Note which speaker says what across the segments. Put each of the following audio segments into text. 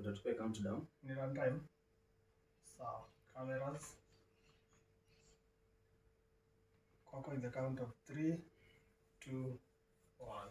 Speaker 1: Utatupea countdown.
Speaker 2: Ni run time. Sawa. Cameras. Kwako in the count of 3, 2, 1.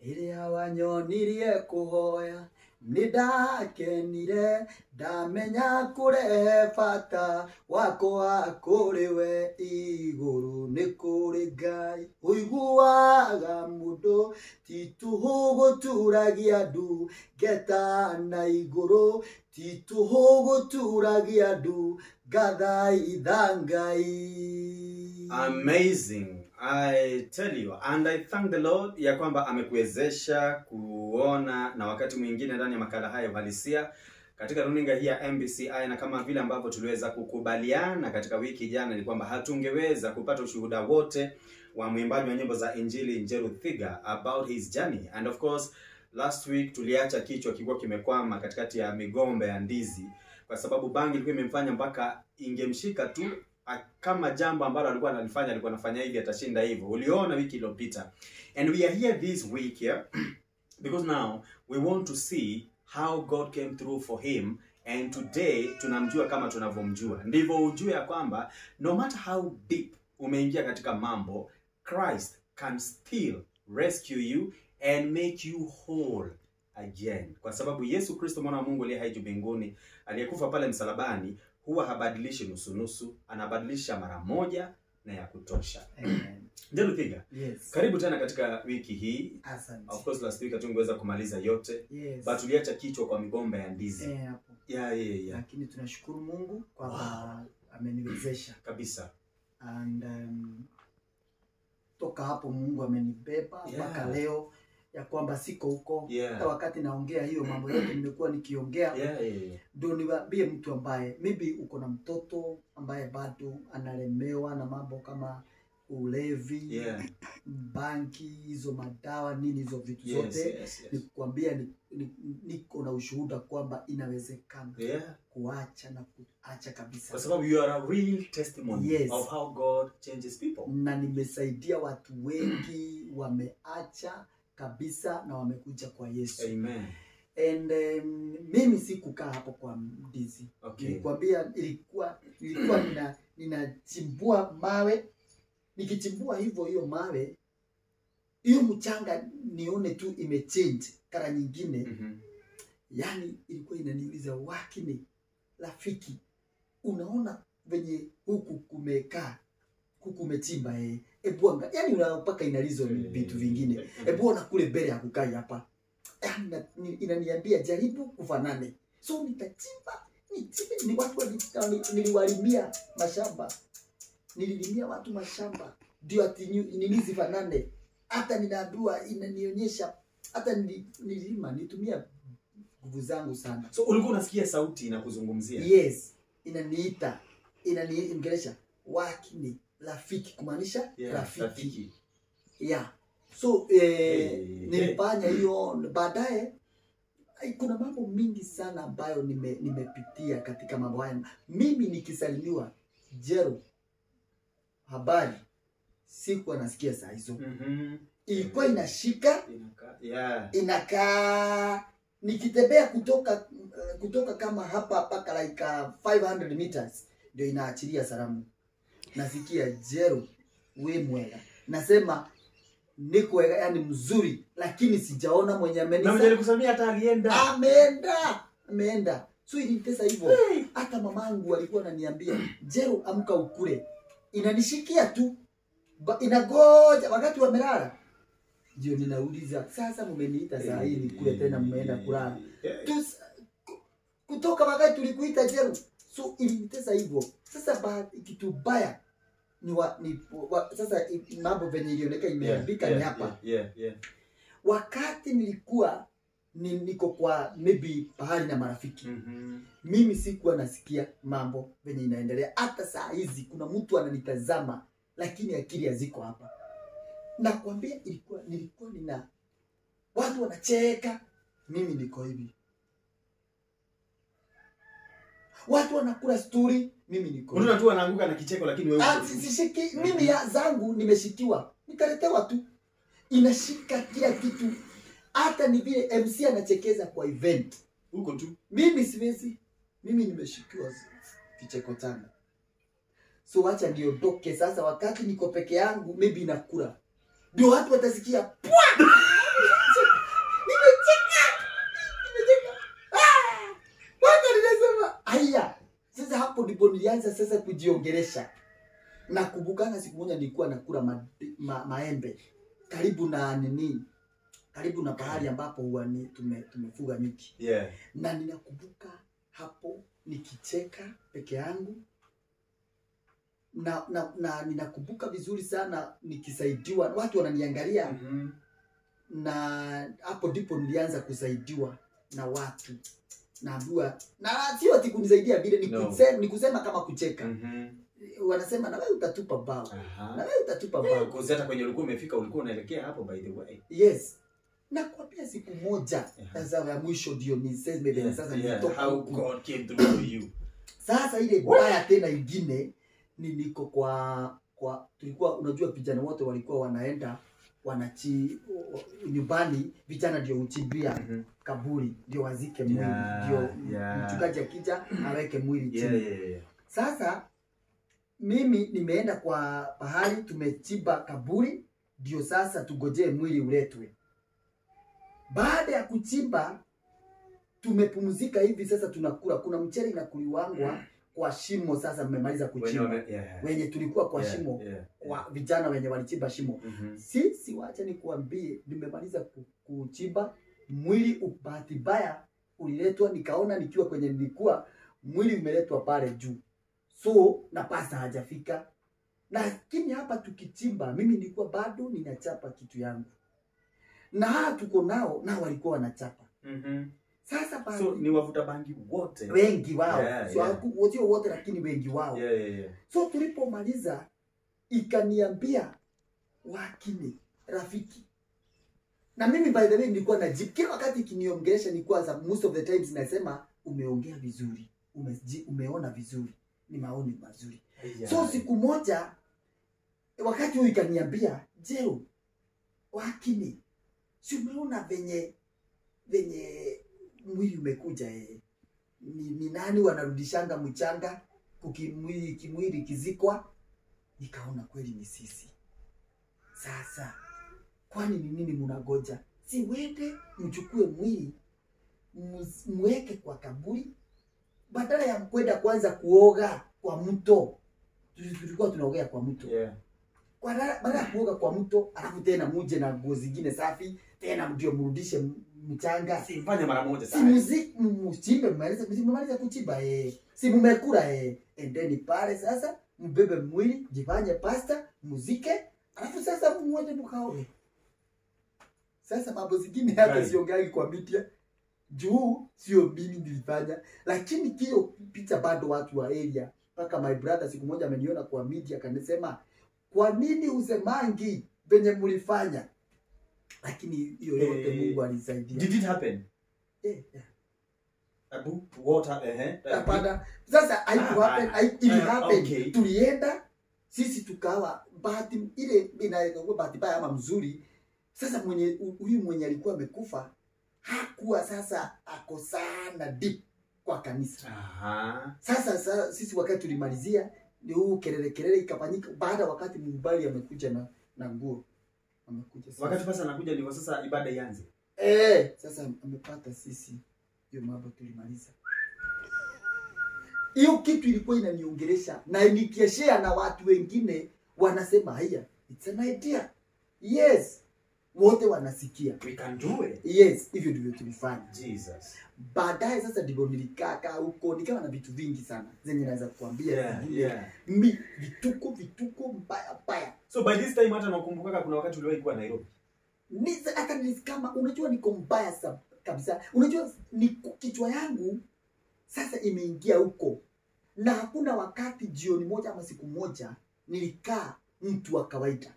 Speaker 3: Rĩrĩa wanyonirie kũhoya nĩndakenire ndamenya kũrehe bata wakwa kũrĩ we igũrũ nĩ kũrĩ Ngai ũiguaga mũndũ ti tũhũ gũturagia ndu ngeta na igũrũ ti tũhũ gũturagia ndu ngathaitha Ngai.
Speaker 1: Amazing. I tell you, and I thank the Lord ya kwamba amekuwezesha kuona na wakati mwingine ndani ya makala haya uhalisia katika runinga hii ya MBCI, na kama vile ambavyo tuliweza kukubaliana katika wiki jana ni kwamba hatungeweza kupata ushuhuda wote wa mwimbaji wa nyimbo za Injili Njeru Thiga about his journey. And of course last week tuliacha kichwa kilikuwa kimekwama katikati ya migomba ya ndizi kwa sababu bangi ilikuwa imemfanya mpaka ingemshika tu kama jambo ambalo alikuwa analifanya, alikuwa anafanya hivi atashinda hivyo. Uliona wiki iliyopita. And we are here this week here because now we want to see how God came through for him, and today tunamjua kama tunavyomjua. Ndivyo ujue ya kwamba no matter how deep umeingia katika mambo, Christ can still rescue you and make you whole again. Kwa sababu Yesu Kristo mwana wa Mungu aliye hai juu mbinguni, aliyekufa pale msalabani, huwa habadilishi nusu-nusu, anabadilisha mara moja na ya kutosha.
Speaker 3: Amen.
Speaker 1: Njeru Thiga,
Speaker 3: Yes.
Speaker 1: karibu tena katika wiki hii.
Speaker 3: Asante.
Speaker 1: Of course last week hatungeweza kumaliza yote.
Speaker 3: Yes.
Speaker 1: But tuliacha kichwa kwa migomba ya ndizi.
Speaker 3: Hapo.
Speaker 1: Yeah.
Speaker 3: Lakini tunashukuru Mungu kwamba ameniwezesha.
Speaker 1: Kabisa.
Speaker 3: And toka hapo Mungu amenibeba mpaka leo ya kwamba siko huko. Hata wakati naongea hiyo mambo yote nimekuwa nikiongea. Ndio niwaambie mtu ambaye maybe uko na mtoto ambaye bado analemewa na mambo kama ulevi, bangi, hizo madawa nini hizo vitu zote. Nikwambia niko na ushuhuda kwamba inawezekana kuacha na kuacha kabisa.
Speaker 1: Kwa sababu you are a real testimony of how God changes people.
Speaker 3: Na nimesaidia watu wengi wameacha kabisa na wamekuja kwa Yesu.
Speaker 1: Amen.
Speaker 3: And mimi sikukaa hapo kwa ndizi.
Speaker 1: Okay.
Speaker 3: Nilikwambia ilikuwa ninachimbua mawe. Nikichimbua hivyo hiyo mawe, hiyo mchanga nione tu imechange kara nyingine. Yani ilikuwa inaniuliza wakini rafiki, unaona venye huku kumekaa, huku kumechimba ebu anga, yani unapaka inalizo vitu vingine. Ebu ona kule mbele ya kukai hapa. Yani inaniambia jaribu kufanane. So nitachimba, nichimbe, ni watu niliwalimia mashamba. Nililimia watu mashamba ndio ati nini zifanane. Hata ninaambiwa inanionyesha hata nililima nitumia nguvu zangu sana.
Speaker 1: So ulikuwa unasikia sauti inakuzungumzia?
Speaker 3: Yes, inaniita, inaniongelesha wakini rafiki, kumaanisha rafiki. Yeah. So nilifanya hiyo. Baadaye kuna mambo mingi sana ambayo nimepitia katika mambo haya. Mimi nikisalimiwa Jero habari sikuwa nasikia saa hizo. Ilikuwa inashika, inakaa. Nikitembea kutoka kama hapa mpaka like 500 meters ndio inaachilia salamu. Nasikia Jero we mwega. Nasema niko yani mzuri, lakini sijaona mwenye amenisa.
Speaker 1: Na mwenye kusamia hata alienda.
Speaker 3: Ameenda. So ilinitesa hivyo. Hata mamangu alikuwa ananiambia Jero amka ukule. Inanishikia tu. Inagoja wakati wamelala. Ndio ninauliza sasa mmeniita saa hii nikule tena mmeenda kulala. Kutoka wakati tulikuita Jero. So ilinitesa hivyo. Sasa kitu baya sasa mambo venye ilioneka imeharibika ni hapa. Wakati nilikuwa niko kwa maybe pahali na marafiki. Mimi sikuwa nasikia mambo venye inaendelea. Hata saa hizi kuna mtu ananitazama lakini akili haziko hapa. Nakwambia nilikuwa nina watu wanacheka, mimi niko hivi. Watu wanakula story, mimi niko.
Speaker 1: Unaona tu anaanguka na kicheko lakini wewe
Speaker 3: sishiki. Mimi ya zangu nimeshikiwa. Nikaletewa tu. Inashika kila kitu. Hata ni vile MC anachekeza kwa event.
Speaker 1: Huko tu.
Speaker 3: Mimi siwezi. Mimi nimeshikiwa kicheko changu. So wacha niondoke sasa, wakati niko peke yangu maybe nakula. Ndio watu watasikia pwa. Nimecheka. Nimecheka. Ah! Watu wanasema, "Aya." Sasa hapo ndipo nilianza sasa kujiongelesha. Nakumbukana siku moja nilikuwa nakula maembe karibu na nini? Karibu na pahali ambapo huwa ni tumefuga nyuki.
Speaker 1: Yeah.
Speaker 3: Na ninakumbuka hapo nikicheka peke yangu. Na ninakumbuka vizuri sana nikisaidiwa, watu wananiangalia.
Speaker 1: Mm-hmm.
Speaker 3: Na hapo ndipo nilianza kusaidiwa na watu. Naambiwa, na sio ati kunisaidia vile, ni
Speaker 1: No.
Speaker 3: kusema kama kucheka.
Speaker 1: Mm-hmm.
Speaker 3: Wanasema na wewe utatupa bao.
Speaker 1: Aha.
Speaker 3: Na wewe utatupa bao.
Speaker 1: Kwa hata kwenye ulikuwa umefika ulikuwa unaelekea hapo, by the way.
Speaker 3: Yes. Na kwa pia siku moja sasa ya mwisho ndio niseme vile sasa nilitoka
Speaker 1: how
Speaker 3: huku.
Speaker 1: God came through to you.
Speaker 3: Sasa ile baya tena ingine ni niko kwa tulikuwa, unajua vijana wote walikuwa wanaenda wanachi nyumbani, vijana ndio uchimbia kaburi ndio wazike mwili, ndio mchungaji akija aweke mwili chini. Sasa mimi nimeenda kwa pahali tumechimba kaburi, ndio sasa tugojee mwili uletwe. Baada ya kuchimba tumepumzika hivi sasa tunakula. Kuna mchele inakuliwangwa kwa shimo. Sasa mmemaliza kuchimba. Wenye tulikuwa kwa shimo, wa vijana wenye walichimba shimo. Sisi wacha nikuambie, nimemaliza kuchimba mwili, bahati mbaya uliletwa, nikaona nikiwa kwenye nilikuwa mwili umeletwa pale juu. So na pasa hajafika. Lakini hapa tukichimba mimi nilikuwa bado ninachapa kitu yangu. Na tuko nao na walikuwa wanachapa. Sasa basi,
Speaker 1: so ni wavuta bangi wote.
Speaker 3: Wengi wao. So wote wote, lakini wengi wao. So tulipomaliza ikaniambia wakini rafiki. Na mimi by the way nilikuwa najibu kila wakati ikiniongelesha, nilikuwa most of the times nasema umeongea vizuri, umeona vizuri, ni maoni mazuri. So siku moja wakati huyu ikaniambia, "Jero, wakini, si umeona venye mwili umekuja Ni nani wanarudishanga mchanga kimwili kizikwa?" Nikaona kweli ni sisi. Sasa kwani ni nini mnagoja? Si wende mchukue mwili mweke kwa kaburi, badala ya kwenda kwanza kuoga kwa mto. Tulikuwa tunaogea kwa mto. Badala ya kuoga kwa mto, alafu tena muje na nguo zingine safi, tena ndio mrudishe mchanga.
Speaker 1: Si mfanye mara moja
Speaker 3: sasa. Si muziki mchimbe, mmaliza kuchimba Si mmekula Endeni pale sasa, mbebe mwili, jifanye pasta, muzike, alafu sasa muende mkaoge. Sasa mambo zingine hata siongeagi kwa media. Juu sio mimi nilifanya, lakini kio picha bado watu wa area. Paka my brother siku moja ameniona kwa media akanisema, "Kwa nini usemangi venye mlifanya?" Lakini hiyo yote Mungu alisaidia.
Speaker 1: Did it happen?
Speaker 3: Yeah.
Speaker 1: Abu, what happened?
Speaker 3: Hapana. Sasa haikuhappen, it happened. Okay. Tulienda sisi tukawa bahati ile inayokuwa bahati mbaya ama mzuri. Sasa mwenye huyu mwenye alikuwa amekufa hakuwa sasa ako sana deep kwa kanisa. Sasa sisi wakati tulimalizia ni huu kelele ikafanyika. Baada wakati mhubiri amekuja na nguo. Amekuja sasa.
Speaker 1: Wakati sasa anakuja ndivyo sasa ibada ianze.
Speaker 3: Sasa amepata sisi hiyo mambo tulimaliza. Hiyo kitu ilikuwa inaniongelesha na nikieshea na watu wengine wanasema haya, it's an idea. Yes. Wote wanasikia.
Speaker 1: We can do it.
Speaker 3: Yes, hivyo ndivyo tulifanya.
Speaker 1: Jesus.
Speaker 3: Baadaye sasa ndivyo nilikaa huko nikawa na vitu vingi sana zenye naweza kuambia. Vituko mbaya mbaya.
Speaker 1: So by this time hata nakumbuka kuna wakati uliwahi kuwa Nairobi.
Speaker 3: Hata kama unajua niko mbaya kabisa. Unajua ni kichwa yangu sasa imeingia huko. Na hakuna wakati jioni moja ama siku moja nilikaa mtu wa kawaida.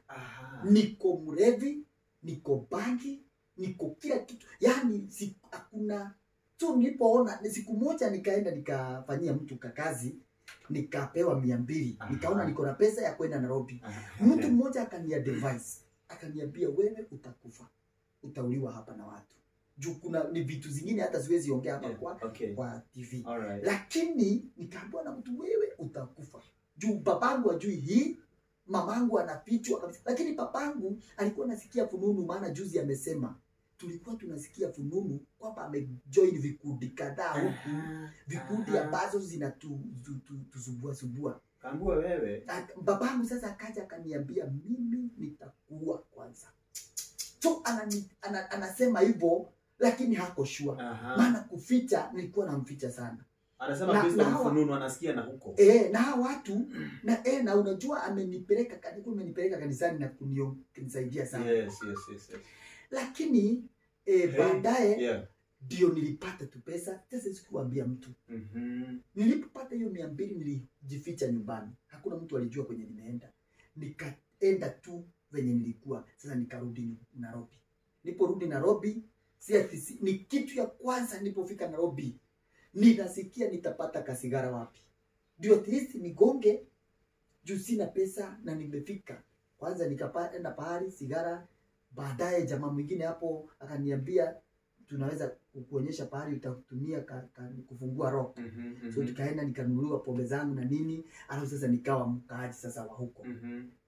Speaker 3: Niko mrevi, niko bangi, niko kila kitu. Yaani hakuna. So nilipoona siku moja nikaenda nikafanyia mtu kazi, nikapewa 200. Nikaona niko na pesa ya kwenda Nairobi. Mtu mmoja akaniadvise, akaniambia wewe utakufa. Utauliwa hapa na watu. Juu kuna ni vitu zingine hata siwezi ongea hapa kwa TV.
Speaker 1: Alright.
Speaker 3: Lakini nikaambiwa na mtu, wewe utakufa. Juu babangu ajui hii, mamangu anafichwa kabisa. Lakini babangu alikuwa anasikia fununu, maana juzi amesema tulikuwa tunasikia fununu kwamba amejoin vikundi kadhaa huku, vikundi ambazo zinatuzubua subua.
Speaker 1: Kaambiwa wewe.
Speaker 3: Babangu sasa akaja akaniambia mimi nitakuua kwanza. So anasema hivyo lakini hako sure. Maana kuficha nilikuwa namficha sana.
Speaker 1: Anasema Kristo mfununu anasikia na huko.
Speaker 3: Na hawa watu na na unajua amenipeleka amenipeleka kanisani na kunisaidia sana.
Speaker 1: Yes.
Speaker 3: Lakini baadaye ndio nilipata tu pesa. Sasa sikuambia mtu. Nilipopata hiyo 200 nilijificha nyumbani. Hakuna mtu alijua kwenye nimeenda. Nikaenda tu venye nilikuwa. Sasa nikarudi Nairobi. Niliporudi Nairobi, ni kitu ya kwanza nilipofika Nairobi, ninasikia nitapata kasigara wapi. Ndio at least nigonge juu sina pesa na nimefika. Kwanza nikaenda pahali sigara, baadaye jamaa mwingine hapo akaniambia tunaweza kukuonyesha pahali utatumia kufungua roho. So tukaenda nikanunuliwa pombe zangu na nini, alafu sasa nikawa mkaaji sasa wa huko.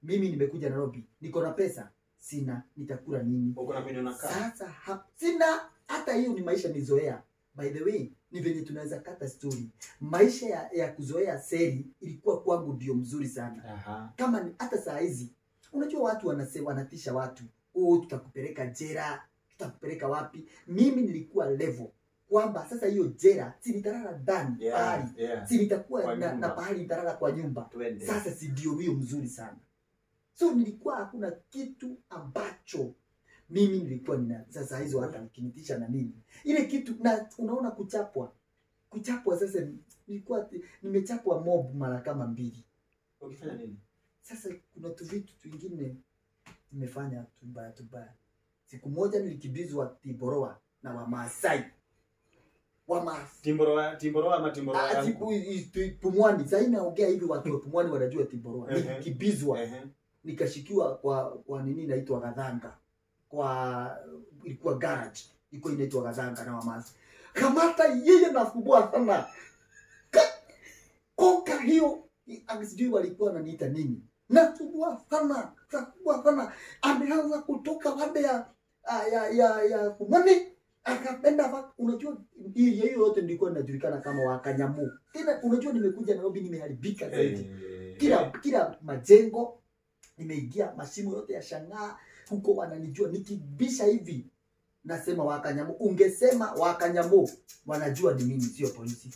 Speaker 3: Mimi nimekuja Nairobi, niko na pesa, sina, nitakula nini?
Speaker 1: Uko na kwenye unakaa.
Speaker 3: Sasa sina hata hiyo, ni maisha nizoea. By the way, ni venye tunaweza kata story. Maisha ya kuzoea seri ilikuwa kwangu ndio mzuri sana. Kama hata saa hizi, unajua watu wanasema, wanatisha watu, oh tutakupeleka jela, tutakupeleka wapi? Mimi nilikuwa level kwamba sasa hiyo jela si nitalala ndani pahali. Si nitakuwa na pahali nitalala kwa nyumba.
Speaker 1: Twende.
Speaker 3: Sasa si ndio hiyo mzuri sana. So nilikuwa hakuna kitu ambacho mimi nilikuwa nina sasa hizo hata mkinitisha na nini. Ile kitu na unaona kuchapwa. Kuchapwa sasa nilikuwa nimechapwa mob mara kama 2.
Speaker 1: Ukifanya nini?
Speaker 3: Sasa kuna tu vitu twingine nimefanya tubaya. Siku moja nilikimbizwa Timboroa na Wamaasai.
Speaker 1: Timboroa, Timboroa ama Timboroa?
Speaker 3: Pumwani. Sasa naongea hivi watu wa Pumwani wanajua Timboroa. Nilikimbizwa. Nikashikiwa kwa nini inaitwa Gathanga. Kwa ilikuwa garage. Ilikuwa inaitwa Gathanga na Wamaasai. Kamata yeye na kubwa sana. Koka hiyo sijui walikuwa wananiita nini. Na kubwa sana, kubwa sana. Ameanza kutoka wande ya Pumwani akapenda. Unajua hiyo yote nilikuwa ninajulikana kama Wakanyamu. Tena unajua nimekuja Nairobi nimeharibika zaidi. Kila majengo nimeingia, mashimo yote ya Shangaa huko wananijua, nikibisha hivi nasema Wakanyamu. Ungesema Wakanyamu wanajua ni mimi, sio polisi.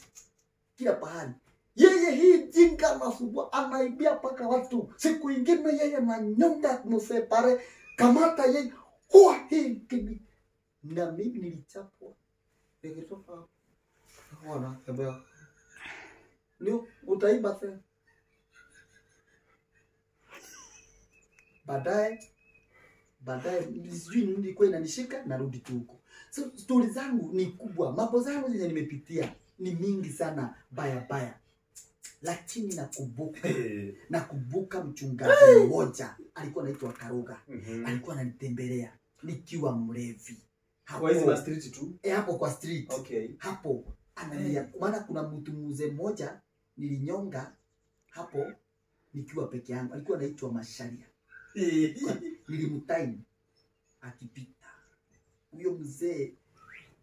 Speaker 3: Kila pahali yeye hii jinga masubwa anaibia paka watu. Siku ingine yeye na nyonga msepare kamata yeye huwa hii kimi. Na mimi nilichapwa. Nikitoka wana tembea. Ndio utaiba tena. Baadaye sijui nini ilikuwa inanishika, narudi tu huko. So story zangu ni kubwa, mambo zangu zenye nimepitia ni mingi sana baya. Lakini nakumbuka mchungaji mmoja alikuwa anaitwa Karuga. Alikuwa ananitembelea nikiwa mlevi.
Speaker 1: Kwa hizo ma street tu?
Speaker 3: Hapo kwa street.
Speaker 1: Okay.
Speaker 3: Hapo anania, maana kuna mtu mzee mmoja nilinyonga hapo nikiwa peke yangu. Alikuwa anaitwa Masharia. Nilimtime akipita. Huyo mzee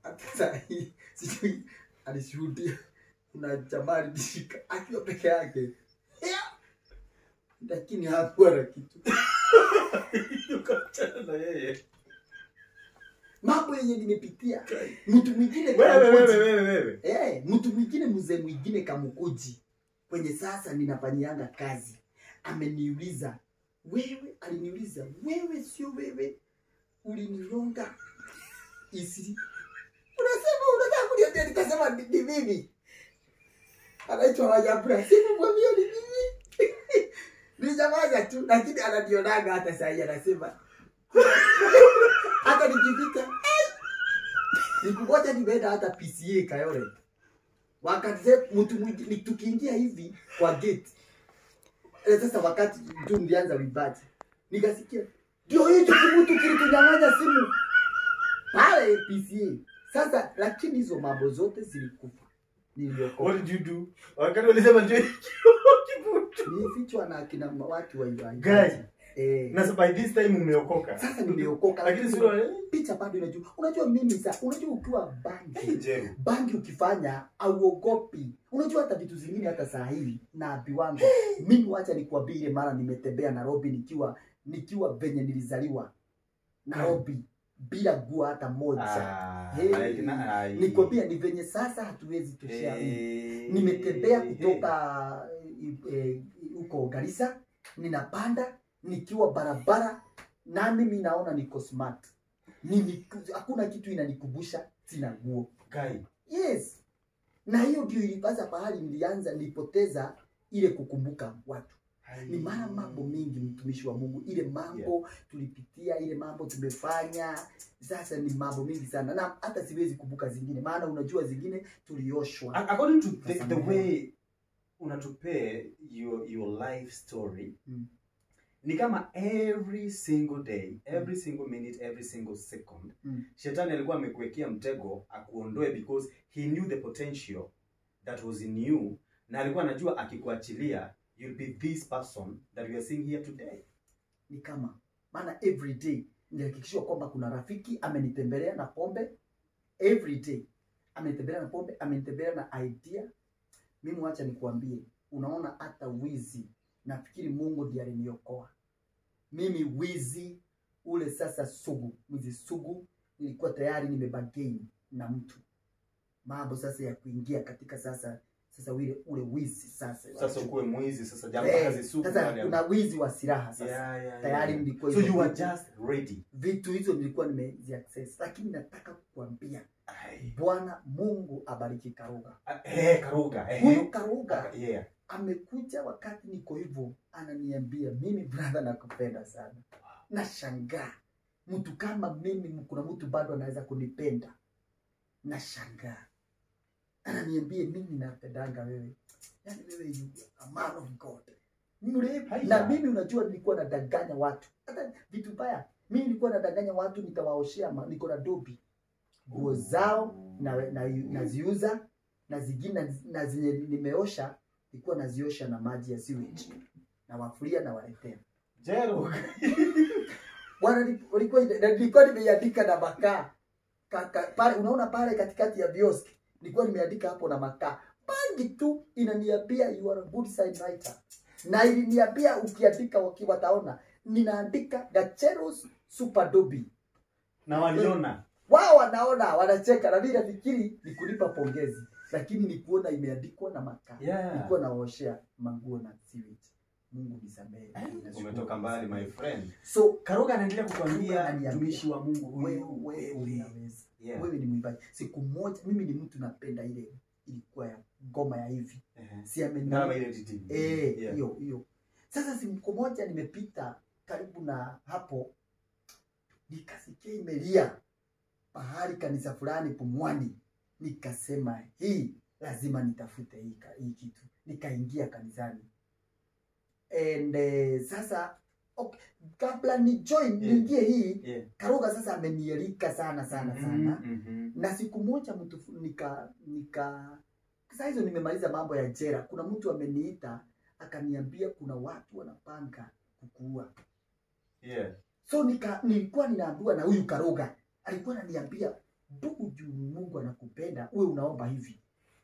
Speaker 3: hata sijui alishuhudia kuna jamaa alinishika akiwa peke yake. Lakini hakuwa na kitu.
Speaker 1: Ukachana na yeye.
Speaker 3: Mambo yenye nimepitia. Mtu mwingine
Speaker 1: wewe.
Speaker 3: Mtu mwingine mzee mwingine Kamukuji kwenye sasa ninafanyianga kazi. Ameniuliza, wewe, aliniuliza, wewe sio wewe ulininyonga isi. Unasema unataka kuniambia? Nikasema ni mimi. Anaitwa Wajabra. Sikumwambia ni mimi. Nilijamaza tu, lakini ananionaga hata saa hii anasema. Hata nikipita, nikumoja nimeenda hata PCA Kayole. Wakati mtu mwingine tukiingia hivi kwa gate. Sasa wakati tu nilianza wibaji. Nikasikia ndio hicho mtu kilitunyang'anya simu. Pale Pale PCA. Sasa lakini hizo mambo zote zilikufa. Niliokoka.
Speaker 1: What did you do? Wakati walisema njoo kibutu.
Speaker 3: Nilifichwa na kina watu wa hiyo.
Speaker 1: Guy.
Speaker 3: Eh.
Speaker 1: Na by this time umeokoka.
Speaker 3: Sasa nimeokoka
Speaker 1: lakini sura
Speaker 3: picha bado inajua. Unajua mimi sasa, unajua ukiwa bangi.
Speaker 1: Hey,
Speaker 3: bangi ukifanya auogopi. Unajua hata vitu zingine hata saa hii na viwango. Mimi wacha nikuambie, mara nimetembea Nairobi nikiwa venye nilizaliwa. Nairobi bila nguo hata moja. Hey, nikwambia ni venye sasa hatuwezi toshea. Nimetembea kutoka huko Garissa, ninapanda nikiwa barabara na mimi naona niko smart. Mimi hakuna kitu inanikumbusha sina nguo. Yes. Na hiyo ndio ilipasa pahali nilianza nilipoteza ile kukumbuka watu. Ni mara mambo mingi mtumishi wa Mungu, ile mambo tulipitia, ile mambo tumefanya, sasa ni mambo mingi sana. Na hata siwezi kumbuka zingine, maana unajua zingine tulioshwa.
Speaker 1: According to the way unatupea your life story, ni kama every single day, every single minute, every single second, shetani alikuwa amekuwekea mtego akuondoe because he knew the potential that was in you, na alikuwa anajua akikuachilia you'll be this person that we are seeing here today.
Speaker 3: Ni kama maana every day nilihakikishwa kwamba kuna rafiki amenitembelea na pombe. Every day amenitembelea na pombe, amenitembelea na idea. Mimi wacha nikuambie, unaona hata wizi, nafikiri Mungu ndiye aliniokoa. Mimi wizi ule sasa sugu, wizi sugu, nilikuwa tayari nimebagain na mtu. Mambo sasa ya kuingia katika sasa ule wizi sasa.
Speaker 1: Sasa ukuwe mwizi sasa, jambo kazi sugu.
Speaker 3: Sasa kuna wizi wa silaha sasa. Tayari nilikuwa.
Speaker 1: So you were just ready.
Speaker 3: Vitu hizo nilikuwa nimeziaccess, lakini nataka kukuambia Bwana Mungu abariki Karuga.
Speaker 1: Karuga.
Speaker 3: Huyu Karuga. Yeah. Amekuja wakati niko hivyo ananiambia mimi brother nakupenda sana. Nashangaa mtu kama mimi, kuna mtu bado anaweza kunipenda. Nashangaa. Ananiambia mimi napendanga wewe. Yaani wewe you a man of God. Na mimi unajua nilikuwa nadanganya watu. Hata vitu baya. Mimi nilikuwa nadanganya watu nitawaoshea, niko na dobi. Nguo zao na naziuza na zingine na zenye nimeosha nilikuwa naziosha na maji ya sewage. Na wafuria na waletea.
Speaker 1: Jero.
Speaker 3: Bwana nilikuwa nimeandika na makaa. Pale unaona pale katikati ya kiosk nilikuwa nimeandika hapo na makaa. Bangi tu inaniambia you are a good sign writer. Na iliniambia ukiandika wataona. Ninaandika Gacheros Super Dobi.
Speaker 1: Na waliona.
Speaker 3: Wao wanaona, wanacheka na mimi nafikiri ni kulipa pongezi. Lakini ni kuona imeandikwa na makaa. Nilikuwa naoshea manguo na sewage. Mungu nisamehe.
Speaker 1: Umetoka mbali my friend.
Speaker 3: So
Speaker 1: Karuga anaendelea kukuambia mtumishi wa Mungu huyu,
Speaker 3: wewe unaweza. Wewe ni mwimbaji. Siku moja mimi ni mtu napenda ile ilikuwa ya ngoma ya hivi. Si
Speaker 1: ameni ile TT.
Speaker 3: Hiyo hiyo. Sasa siku moja nimepita karibu na hapo nikasikia imelia pahali kanisa fulani Pumwani. Nikasema hii lazima nitafute hii kitu. Nikaingia kanisani. And sasa okay, kabla ni join niingie hii Karuga sasa amenialika sana sana sana. Na siku moja mtu nika sasa hizo nimemaliza mambo ya jera. Kuna mtu ameniita akaniambia kuna watu wanapanga kukuua. So nilikuwa ninaambiwa na huyu Karuga. Alikuwa ananiambia ndugu, juu Mungu anakupenda, uwe unaomba hivi.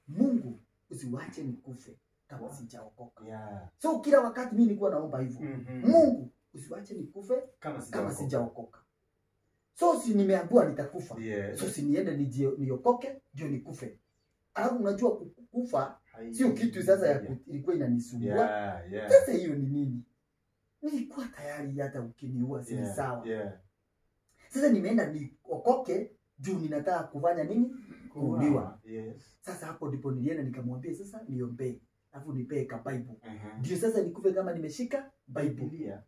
Speaker 3: Mungu usiwache nikufe kama sijaokoka. So kila wakati mimi nilikuwa naomba hivyo. Mungu usiwache nikufe kama sijaokoka. So si nimeambiwa nitakufa. So si niende niokoke ndio nikufe. Alafu unajua kukufa sio kitu sasa ya ilikuwa inanisumbua. Sasa hiyo ni nini? Nilikuwa tayari hata ukiniua si sawa. Sasa nimeenda niokoke juu ninataka kufanya nini? Kuuliwa. Sasa hapo ndipo nilienda nikamwambia sasa niombee. Alafu nipee ka Bible. Ndio sasa nikufe kama nimeshika Bible.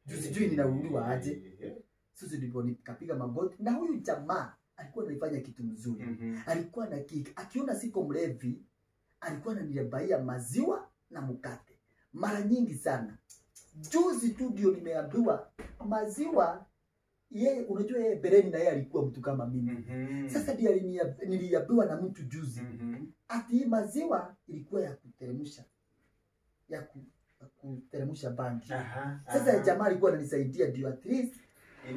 Speaker 3: Juu sijui ninauliwa aje. Sasa ndipo nikapiga magoti na huyu jamaa alikuwa anafanya kitu mzuri. Alikuwa na kiki. Akiona siko mlevi, alikuwa ananibaia maziwa na mkate. Mara nyingi sana. Juzi tu ndio nimeambiwa maziwa Yeye unajua yeye bereni na yeye alikuwa mtu kama mimi. Sasa ndiye niliambiwa na mtu juzi. Ati maziwa ilikuwa ya kuteremsha. Ya kuteremsha bangi. Sasa jamaa alikuwa ananisaidia ndio at least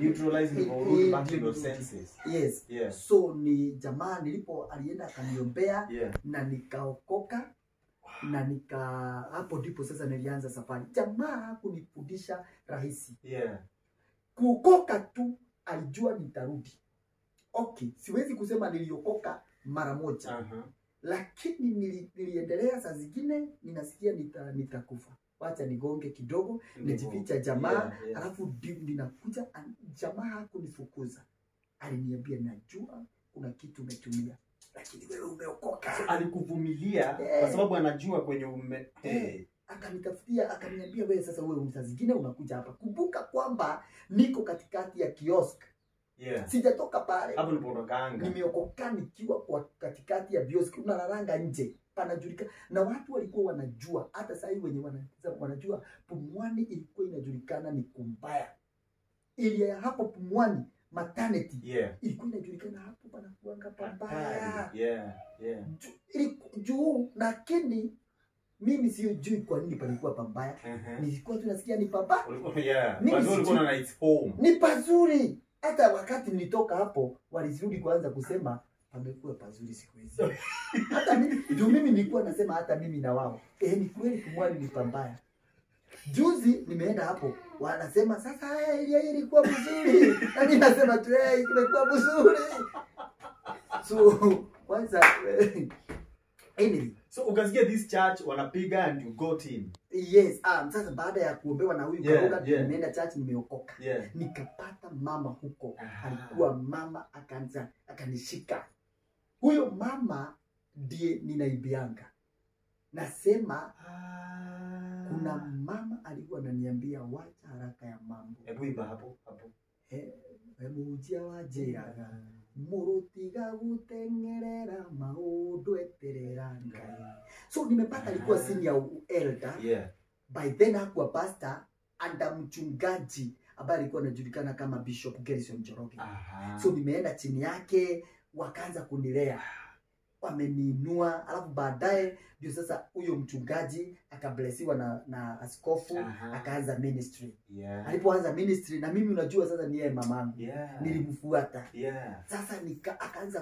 Speaker 1: neutralize the back to your senses.
Speaker 3: Yes.
Speaker 1: Yeah.
Speaker 3: So ni jamaa nilipo alienda akaniombea na nikaokoka. Na nika hapo ndipo sasa nilianza safari. Jamaa hakunifundisha rahisi. Kuokoka tu alijua nitarudi. Okay, siwezi kusema niliokoka mara moja. Lakini niliendelea. Saa zingine ninasikia nitakufa. Wacha nigonge kidogo, nijificha jamaa, alafu ninakuja. Jamaa hakunifukuza. Aliniambia najua kuna kitu umetumia, lakini wewe umeokoka.
Speaker 1: So, alikuvumilia kwa sababu anajua kwenye ume
Speaker 3: Akanitafutia, akaniambia wewe sasa, wewe saa zingine unakuja hapa. Kumbuka kwamba niko katikati ya kiosk. Sijatoka pale.
Speaker 1: Hapo ndipo unakaanga.
Speaker 3: Nimeokoka nikiwa kwa katikati ya kiosk, unalalanga nje. Panajulikana na watu walikuwa wanajua, hata sasa hivi wenye wanajua Pumwani ilikuwa inajulikana ni kumbaya. Ile ya hapo Pumwani maternity ilikuwa inajulikana hapo panakuanga pabaya. Juu, lakini mimi sijui kwa nini palikuwa pabaya. Nilikuwa tu nasikia ni pabaya. Ni pazuri. Hata wakati nilitoka hapo walizirudi kuanza kusema pamekuwa pazuri siku hizi. Hata mimi ndio mimi nilikuwa nasema hata mimi na wao. Ni kweli Pumwani ni pabaya. Juzi nimeenda hapo wanasema sasa ile ilikuwa mzuri. Na mimi nasema tu imekuwa mzuri. So kwanza anyway,
Speaker 1: so ukasikia this church wanapiga and you got in.
Speaker 3: Yes, sasa baada ya kuombewa na huyu Karoga nimeenda church nimeokoka. Nikapata mama huko. Alikuwa mama akaanza akanishika. Huyo mama ndiye ninaibianga. Nasema kuna mama alikuwa ananiambia wacha haraka ya mambo.
Speaker 1: Hebu imba hapo hapo.
Speaker 3: Hebu wajiraga murutiga gutengerera maundu eterera Ngai. So nimepata alikuwa senior elder. By then hakuwa pastor and mchungaji ambaye alikuwa anajulikana kama Bishop Gerson Njoroge. So nimeenda chini yake wakaanza kunilea. Wameniinua, alafu baadaye ndio sasa huyo mchungaji akablesiwa na askofu, akaanza ministry. Alipoanza ministry na mimi unajua sasa ni yeye mamangu. Nilimfuata. Sasa akaanza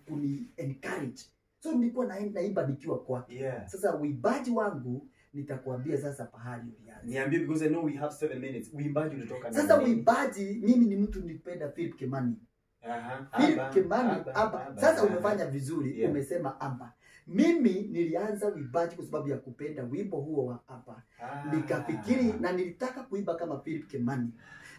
Speaker 3: kuni encourage. So nilikuwa naimba nikiwa kwake. Sasa uimbaji wangu nitakuambia sasa pahali ulianza.
Speaker 1: Niambie because I know we have 7 minutes. Uimbaji ulitoka na
Speaker 3: sasa uimbaji, mimi ni mtu nilipenda Philip Kimani. Philip Kimani Aba. Sasa umefanya vizuri, umesema Aba. Mimi nilianza uimbaji kwa sababu ya kupenda wimbo huo wa Aba. Nikafikiri na nilitaka kuimba kama Philip Kimani.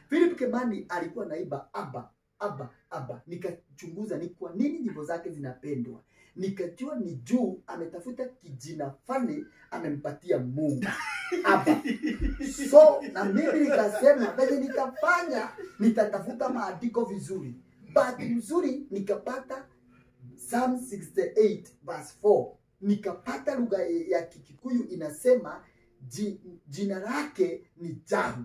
Speaker 3: Philip Kimani alikuwa anaimba Aba, Aba, Aba. Nikachunguza ni kwa nini nyimbo zake zinapendwa. Nikajua ni juu ametafuta kijina fani amempatia Mungu. Aba. So na mimi nikasema vile nitafanya nitatafuta maandiko vizuri. Bahati nzuri nikapata Psalm 68 verse 4. Nikapata lugha ya Kikuyu inasema jina lake ni Jahu.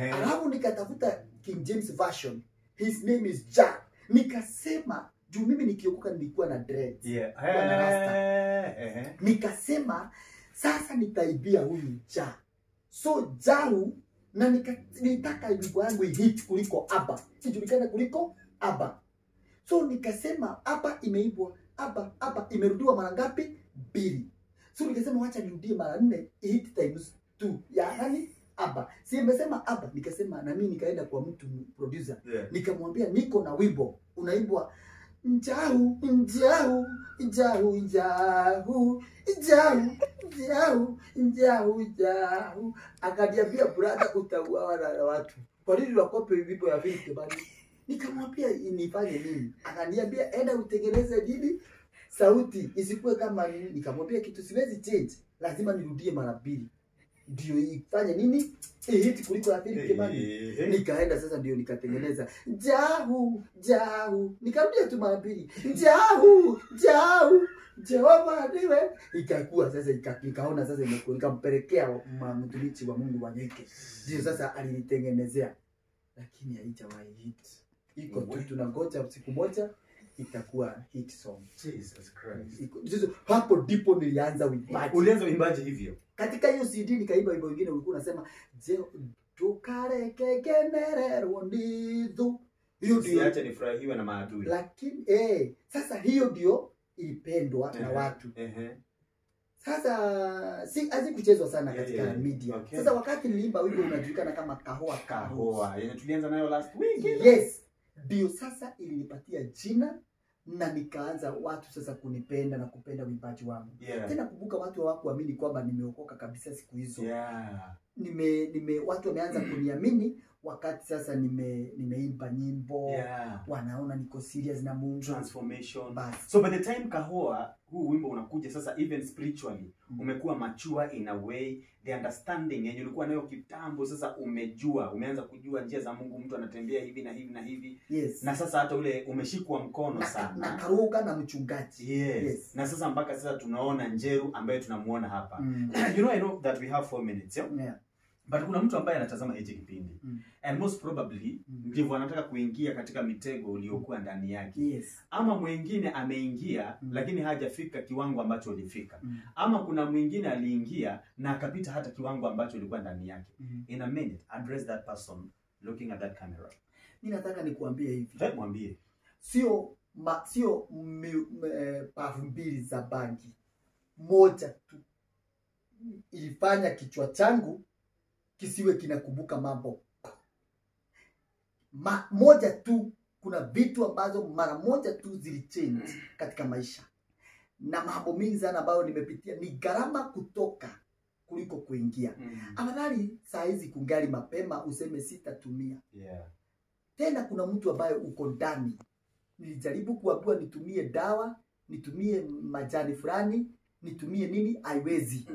Speaker 3: Alafu nikatafuta King James version. His name is Jah. Nikasema juu mimi nikiokoka nilikuwa na dreads. Na rasta. Nikasema sasa nitaibia huyu Jah. So Jahu, na nilitaka wimbo yangu hit kuliko Abba. Sijulikana kuliko Abba. So nikasema Abba imeibwa, Abba, Abba imerudiwa mara ngapi? 2. So nikasema wacha nirudie mara 4, hit times 2. Yaani Abba. Si nimesema Abba, nikasema na mimi nikaenda kwa mtu producer. Nikamwambia niko na wimbo unaimbwa Njahu, njahu, njahu, njahu, njahu, njahu, njahu, njahu. Akaniambia brother utauawa na watu. Kwa nini unakopi wimbo ya Philip Kimani? Nikamwambia nifanye nini? Akaniambia enda utengeneze nini? Sauti isikuwe kama nini. Nikamwambia kitu siwezi change, lazima nirudie mara 2. Ndio ifanye nini? Hit kuliko ya Philip Kimani. Nikaenda sasa ndio nikatengeneza Jahu, Jahu. Nikarudia tu mara 2. Jahu, Jahu, Jehova ndiwe. Ikakuwa sasa nikaona sasa imekuwa, nikampelekea mtumishi wa Mungu Wanyike. Ndio sasa alinitengenezea. Lakini haijawahi hit. Iko tu tunangoja siku moja itakuwa hit song.
Speaker 1: Jesus Christ.
Speaker 3: Hapo ndipo nilianza uimbaji.
Speaker 1: Ulianza uimbaji hivyo?
Speaker 3: Katika hiyo CD nikaimba wimbo mwingine ulikuwa unasema je tukarekekenererwo ndithu. Hiyo ndio
Speaker 1: siache nifurahiwe na maadui.
Speaker 3: Lakini sasa hiyo ndio ilipendwa na watu. Sasa si hazikuchezwa sana katika media.
Speaker 1: Okay.
Speaker 3: Sasa wakati niliimba wimbo unajulikana kama Kahoa
Speaker 1: Kahoa yenye tulianza nayo last week.
Speaker 3: Yes. Ndio sasa ilinipatia jina na nikaanza watu sasa kunipenda na kupenda uimbaji wangu. Tena kumbuka watu hawakuamini kwamba nimeokoka kabisa siku hizo. Watu wameanza kuniamini wakati sasa nimeimba nyimbo. Wanaona niko serious na Mungu.
Speaker 1: Transformation.
Speaker 3: Bas.
Speaker 1: So by the time Kahoa huu wimbo unakuja sasa, even spiritually umekuwa mature in a way, the understanding yenye ulikuwa nayo kitambo sasa umejua, umeanza kujua njia za Mungu, mtu anatembea hivi na hivi na hivi.
Speaker 3: Yes.
Speaker 1: Na sasa hata ule umeshikwa mkono sana.
Speaker 3: Na Karuga na mchungaji.
Speaker 1: Yes.
Speaker 3: Yes.
Speaker 1: Na sasa mpaka sasa tunaona Njeru ambaye tunamuona hapa. You know, I know that we have 4 minutes, yeah?
Speaker 3: Yeah.
Speaker 1: But kuna mtu ambaye anatazama hichi kipindi. And most probably ndivyo anataka kuingia katika mitego uliokuwa ndani yake.
Speaker 3: Yes.
Speaker 1: Ama mwingine ameingia lakini hajafika kiwango ambacho ulifika. Ama kuna mwingine aliingia na akapita hata kiwango ambacho ulikuwa ndani yake. In a minute, address that person looking at that camera.
Speaker 3: Mimi nataka nikuambie hivi.
Speaker 1: Hebu mwambie.
Speaker 3: Sio pafu mbili za bangi. Moja tu ilifanya kichwa changu kisiwe kinakumbuka mambo. Moja tu, kuna vitu ambazo mara moja tu zilichange katika maisha. Na mambo mingi sana ambayo nimepitia ni gharama kutoka kuliko kuingia. Afadhali saa hizi kungali mapema useme sitatumia. Tena kuna mtu ambaye uko ndani. Nilijaribu kuambiwa nitumie dawa, nitumie majani fulani, nitumie nini, haiwezi.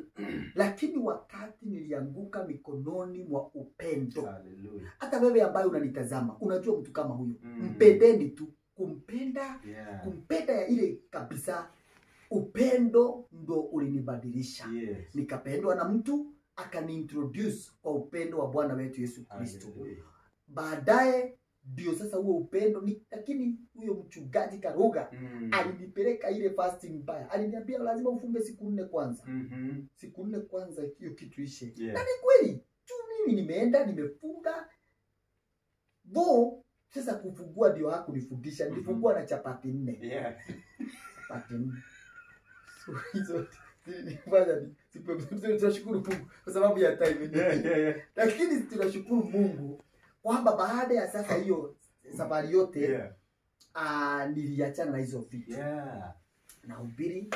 Speaker 3: Lakini wakati nilianguka mikononi mwa upendo.
Speaker 1: Hallelujah.
Speaker 3: Hata wewe ambaye unanitazama, unajua mtu kama huyo. Mpendeni tu, kumpenda, kumpenda ya ile kabisa. Upendo ndo ulinibadilisha.
Speaker 1: Yes.
Speaker 3: Nikapendwa na mtu akaniintroduce kwa upendo wa Bwana wetu Yesu Kristo. Baadaye ndio sasa huo upendo ni, lakini huyo mchungaji Karuga alinipeleka ile fasting mbaya. Aliniambia lazima ufunge siku 4 kwanza. Siku 4 kwanza hiyo kitu ishe. Na ni kweli tu mimi nimeenda nimefunga. Bo sasa kufungua ndio hakunifundisha. Nilifungua na chapati 4. Chapati 4. So hizo nilifanya tunashukuru Mungu kwa sababu ya time. Lakini tunashukuru Mungu kwamba baada ya sasa hiyo safari yote niliachana na hizo vitu. Nahubiri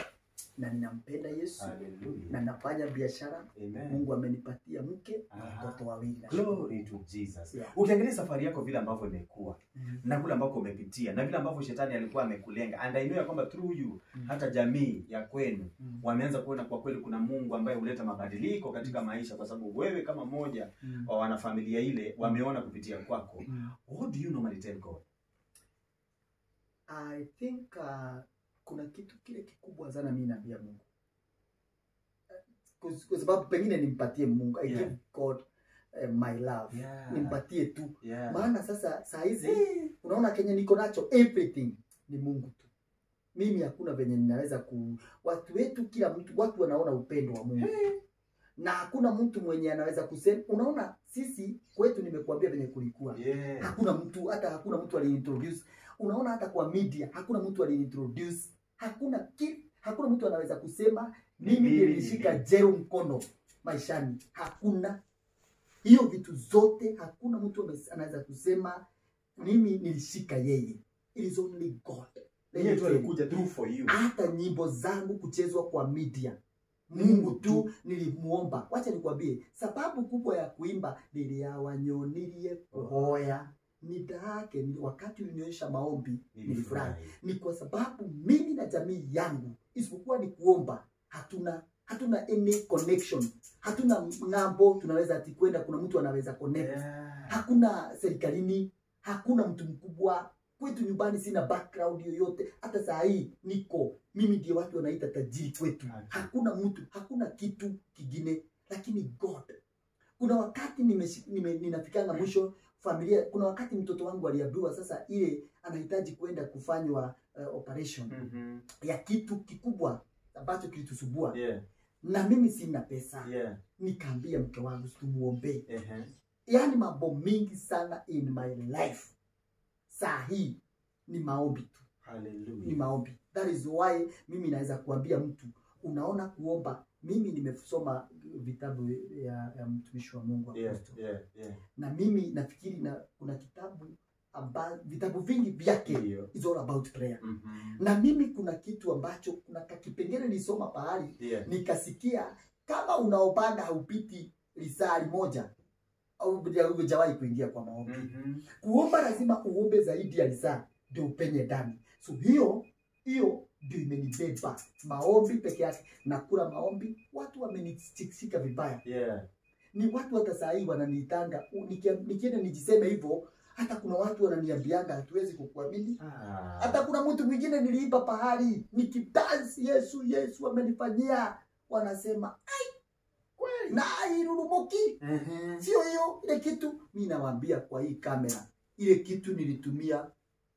Speaker 3: na ninampenda Yesu.
Speaker 1: Hallelujah.
Speaker 3: Na nafanya biashara. Mungu amenipatia mke na watoto wawili.
Speaker 1: Glory to Jesus. Ukiangalia safari yako vile ambavyo imekuwa na kule ambako umepitia na vile ambavyo shetani alikuwa amekulenga, and I know ya kwamba through you hata jamii ya kwenu wameanza kuona kwa kweli kuna Mungu ambaye huleta mabadiliko katika maisha, kwa sababu wewe kama mmoja wa wanafamilia ile wameona kupitia kwako. What do you normally tell God?
Speaker 3: I think kuna kitu kile kikubwa sana mimi naambia Mungu. Kwa sababu pengine nimpatie Mungu. I give God my love. Nimpatie tu. Maana sasa saa hizi unaona Kenya niko nacho everything ni Mungu tu. Mimi hakuna venye ninaweza watu wetu kila mtu watu wanaona upendo wa Mungu. Na hakuna mtu mwenye anaweza kusema, unaona sisi kwetu nimekuambia venye kulikuwa. Hakuna mtu, hata hakuna mtu aliintroduce. Unaona hata kwa media hakuna mtu aliintroduce. Hakuna mtu anaweza kusema mimi nilishika Njeru mkono maishani. Hakuna. Hiyo vitu zote hakuna mtu anaweza kusema mimi nilishika yeye. It is only God.
Speaker 1: Yeye tu alikuja through for you.
Speaker 3: Hata nyimbo zangu kuchezwa kwa media, Mungu tu nilimuomba. Wacha nikwambie sababu kubwa ya kuimba niliawanyonirie kuhoya nidake wakati ulinionyesha maombi nilifurahi. Ni kwa sababu mimi na jamii yangu isipokuwa ni kuomba, hatuna any connection. Hatuna ng'ambo tunaweza ati kwenda kuna mtu anaweza connect. Hakuna serikalini, hakuna mtu mkubwa. Kwetu nyumbani sina background yoyote. Hata saa hii niko mimi ndiye watu wanaita tajiri kwetu. Hakuna mtu, hakuna kitu kingine, lakini God. Kuna wakati ninafikanga mwisho Familia, kuna wakati mtoto wangu aliambiwa sasa ile anahitaji kwenda kufanywa operation ya kitu kikubwa ambacho kilitusumbua. Na mimi sina pesa. Nikaambia mke wangu tumuombe. Yaani mambo mingi sana in my life saa hii ni maombi tu.
Speaker 1: Hallelujah.
Speaker 3: Ni maombi. That is why mimi naweza kuambia mtu, unaona kuomba, mimi nimesoma vitabu ya mtumishi wa Mungu Apostle. Na mimi nafikiri na kuna kitabu vitabu vingi vyake is all about prayer. Na mimi kuna kitu ambacho kuna kipengele nilisoma pahali, nikasikia kama unaopanga haupiti lisali moja au hujawahi kuingia kwa maombi. Kuomba lazima uombe zaidi ya lisaa ndio upenye ndani. So hiyo ndio imenibeba. Maombi peke yake. Nakula maombi, watu wamenishika vibaya. Ni watu hata saa hii wananiitanga, nikienda nijiseme hivyo, hata kuna watu wananiambianga hatuwezi kukuamini. Hata kuna mtu mwingine niliimba pahali nikidance Yesu Yesu amenifanyia, wanasema ai kweli na irurumuki. Sio hiyo ile kitu. Mimi nawaambia kwa hii kamera, ile kitu nilitumia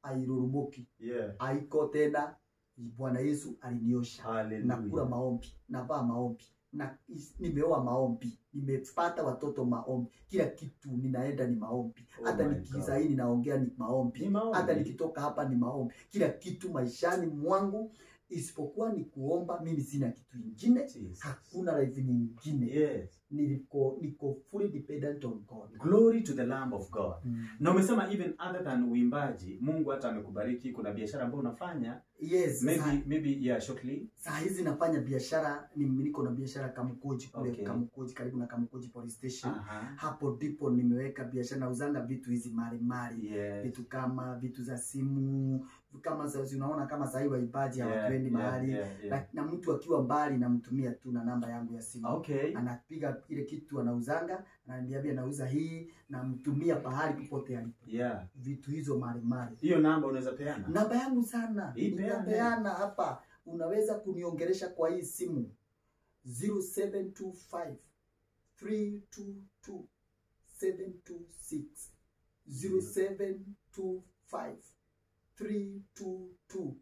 Speaker 3: airurumuki. Haiko tena. Bwana Yesu aliniosha. Nakula maombi, navaa maombi, na nimeoa maombi, nimepata watoto maombi, kila kitu ninaenda ni maombi. Hata nikisaini ninaongea ni maombi, hata nikitoka hapa ni maombi. Kila kitu maishani mwangu isipokuwa ni kuomba, mimi sina kitu kingine. Hakuna life nyingine. Niko fully dependent on God.
Speaker 1: Glory to the Lamb of God. Na umesema even other than uimbaji, Mungu hata amekubariki, kuna biashara ambayo unafanya.
Speaker 3: Yes.
Speaker 1: Maybe yeah, shortly.
Speaker 3: Saa hizi nafanya biashara, niko na biashara Kamukoji kule. Kamukoji, karibu na Kamukoji police station. Hapo ndipo nimeweka biashara, nauzanga vitu hizi mali. Vitu kama vitu za simu, kama sasa unaona kama sasa hivi waimbaji hawatwendi mahali. Na mtu akiwa mbali namtumia tu na namba yangu ya simu. Anapiga ile kitu anauzanga, ananiambia nauza hii, namtumia pahali popote alipo. Vitu hizo mali.
Speaker 1: Hiyo namba unaweza peana?
Speaker 3: Namba yangu sana. Nitapeana hapa. Unaweza kuniongelesha kwa hii simu 0725 322 726. 0725 322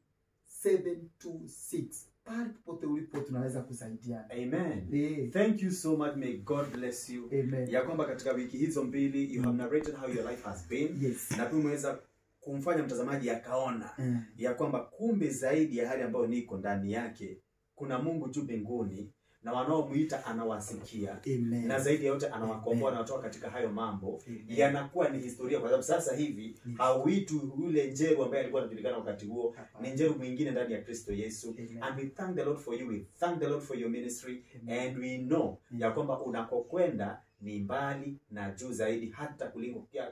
Speaker 3: 726. Pahali popote ulipo tunaweza kusaidiana.
Speaker 1: Amen. Thank you so much. May God bless you.
Speaker 3: Amen.
Speaker 1: Ya kwamba katika wiki hizo mbili you have narrated how your life has been.
Speaker 3: Yes.
Speaker 1: Na pia umeweza kumfanya mtazamaji akaona ya kwamba kumbe zaidi ya hali ambayo niko ndani yake kuna Mungu juu mbinguni, na wanaomuita anawasikia.
Speaker 3: Amen.
Speaker 1: Na zaidi ya yote anawakomboa, anawatoa katika hayo mambo. Yanakuwa ni historia, kwa sababu sasa hivi hauitwi yule Njeru ambaye alikuwa anajulikana wakati huo. Ni Njeru mwingine ndani ya Kristo Yesu.
Speaker 3: Amen.
Speaker 1: And we thank the Lord for you, we thank the Lord for your ministry.
Speaker 3: Amen.
Speaker 1: And we know ya kwamba unakokwenda ni mbali na juu zaidi hata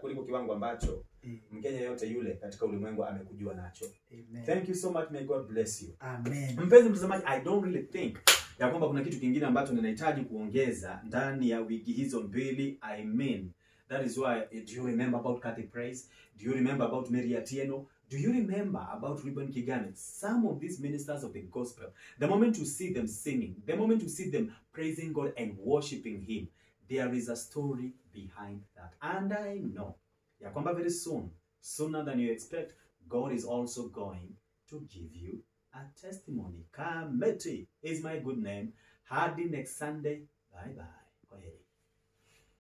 Speaker 1: kuliko kiwango ambacho Mkenya yote yule katika ulimwengu amekujua nacho.
Speaker 3: Amen.
Speaker 1: Thank you so much. May God bless you.
Speaker 3: Amen.
Speaker 1: Mpenzi mtazamaji, I don't really think ya kwamba kuna kitu kingine ambacho ninahitaji kuongeza ndani ya wiki hizo mbili. I mean, that is why, do you remember about Kathy Praise? Do you remember about Mary Atieno? Do you remember about Reuben Kigame? Some of these ministers of the gospel, the moment you see them singing, the moment you see them praising God and worshiping Him, there is a story behind that. And I know ya kwamba very soon, sooner than you expect, God is also going to give you a testimony. Kameti is my good name. Hadi next Sunday. Bye bye.